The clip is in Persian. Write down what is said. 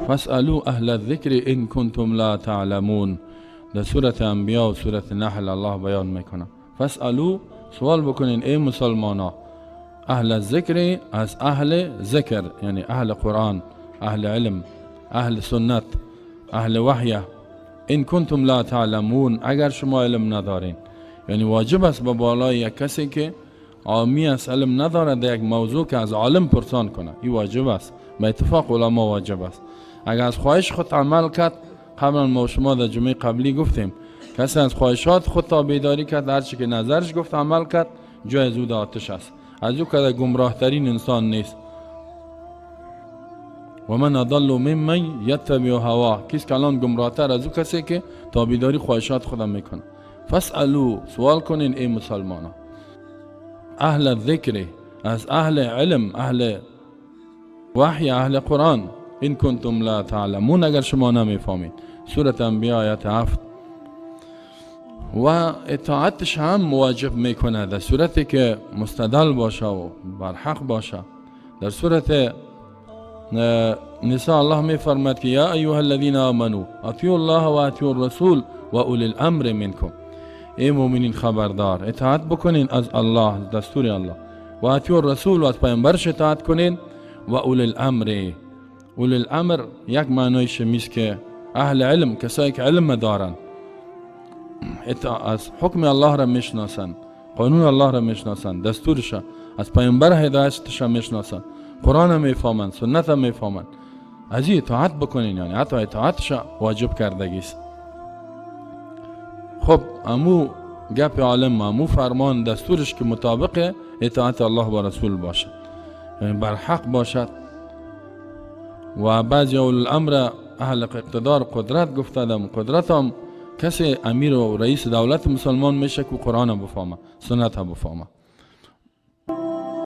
فاسألوا اهل الذکر ان کنتم لا تعلمون. در سورة انبیا و سورة نحل الله بیان میکنه. فاسألوا، سوال بکنین ای مسلمانا، اهل الذکر از اهل ذکر، یعنی اهل قرآن، اهل علم، اهل سنت، اهل وحی، ان کنتم لا تعلمون، اگر شما علم ندارین. یعنی واجب است به بالای یک کسی که عامی است، علم نداره در یک موضوع، که از عالم پرسان کنه. این واجب است، به اتفاق علما واجب است. اگر از خواهش خود عمل کرد، قبلا ما شما در جمعه قبلی گفتیم، کسی از خواهشات خود تابعداری کرد، هرچی که نظرش گفت عمل کرد، جای از او در آتش است. از او که گمراه ترین انسان نیست. و من اضل ممن یتبع هواه، کس که الان گمراهتر از او کسی که تابعداری خواهشات خودم میکنه. فاسألوا، سوال کنین ای مسلمانا، اهل الذکر، از اهل علم، اهل وحی، اهل قرآن، ان کنتم لا تعلمون، اگر شما نمیفهمید. سورة انبیاء آیت 7. و اطاعتش هم واجب میکنه در صورتی که مستدل باشه و برحق باشه. در سورة نساء الله میفرماد که یا ایها الذین آمنوا اطیعوا الله و اطیعوا الرسول و اولی الامر منکم. ای مؤمنین خبردار، اطاعت بکنین از الله، از دستور الله، و اطیعوا الرسول، و از پیامبرش اطاعت کنین، و اولی الامر. اولی الامر یک معنایش میست که اهل علم، کسایی که علم دارن، از حکم الله را میشناسن، قانون الله را میشناسن، دستورش، از پیامبر هدایتش میشناسن، قرآن میفهمن، سنت میفهمن، از این اطاعت بکنین. یعنی حتی اطاعتش واجب کردگی است. خب امو گپ عالم، امو فرمان دستورش که مطابق اطاعت الله و رسول باشد، یعنی بر حق باشد. و بعضی اول الامر اهل اقتدار قدرت گفتدم، قدرت هم کسی امیر و رئیس دولت مسلمان میشه که قرآن بفهمه، سنت بفهمه.